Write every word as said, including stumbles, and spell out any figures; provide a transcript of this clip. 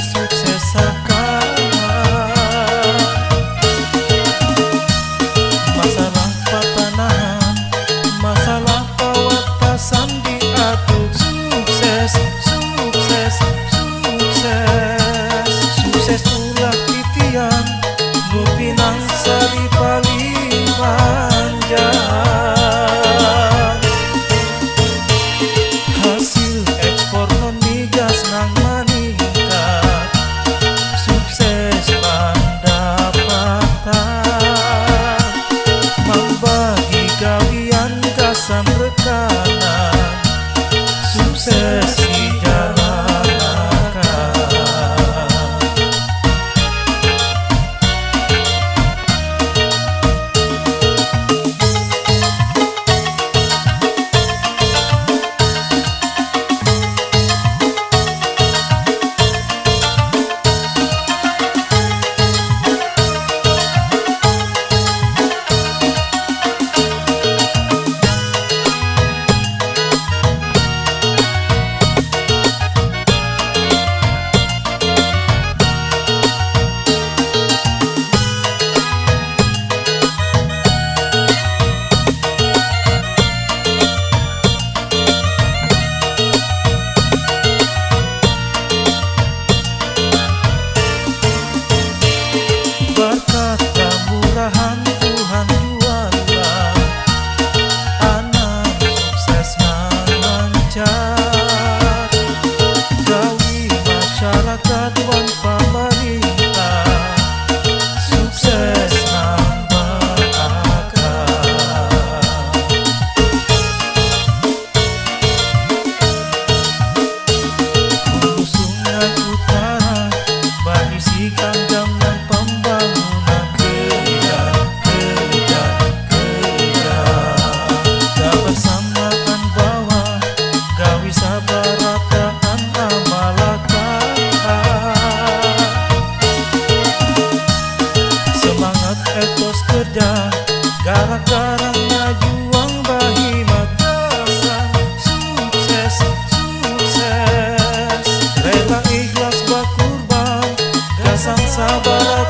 sukses sakala. Masalah patanahan, masalah pawatasan diatur sukses, sukses, sukses. Sukses ulah titian, nu pinang sari paling panjang. Hasil ekspor non migas nang maningkat, sukses pandapatan, mambagi gawian gasan rekanan, sukses dijalanakan. Berkat kemurahan Tuhan jualah, anang sukses nang lancar, gawi masyarakat wan pamarintah sukses nang baakal. Hulu Sungai Utara baisi ganggamnya pambangunan, kejar, kejar, kejar. Kabarsamaan bawa gawi sabarataan amalaka. Semangat etos kerja, garak-garaknya juang bahimat gasan sukses, sukses. Rela ikhlas bakurban gasan sabarataan